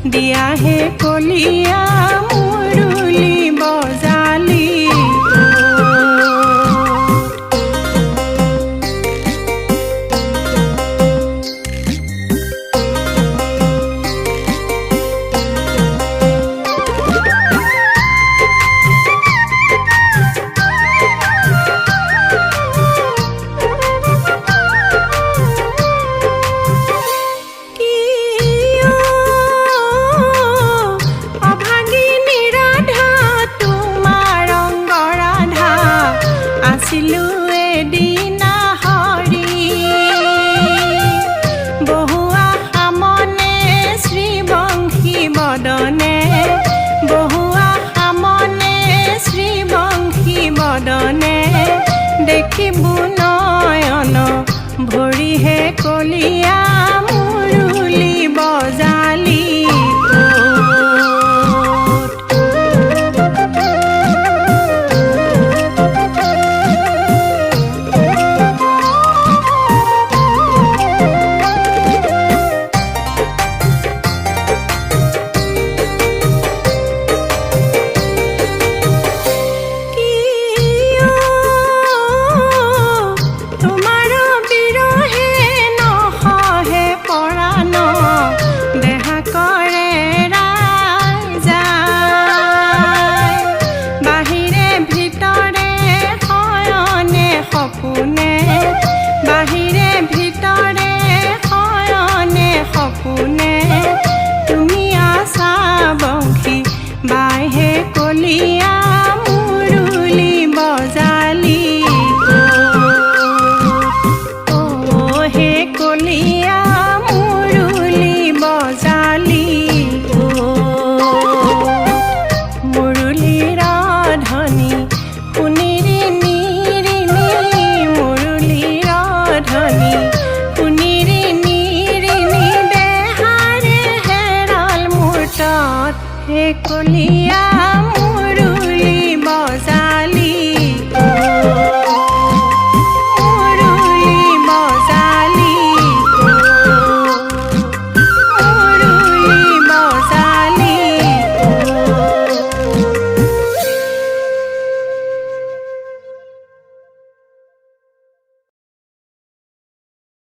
দিয়াহে কলীয়া মুৰুলী বজালি। কিয় অভাগিনী ৰাধা, তোমাৰ অংগ ৰাধা আছিলো এদিনা হৰি। বহুৱা সামনে শ্ৰীবংশী বদনে, বহুৱা সামনে শ্ৰীবংশী বদনে, দেখিবো নয়ন ভৰিহে কলীয়া মুৰুলী বজালি ক'ত? কিয় তোমাৰ বিৰহে নসহে পৰাণ, দেহা কৰে যায়। বাহিৰে ভিতৰে শয়নে সপোনে, বাহিৰে ভিতৰে শয়নে সপোনে, তুমি আছা বংশী বাইহে কলীয়া মুৰুলী বজালি ক'ত? অ হে কলীয়া মুৰুলী বজালি ক'ত? মুৰুলীৰ ধ্বনি শুনি ৰিণি ৰিণি, মুৰুলীৰ ধ্বনি শুনি ৰিণি ৰিণি, দেহাৰে হেৰাল মোৰ তত, হে কলীয়া মুৰুলী বজালি।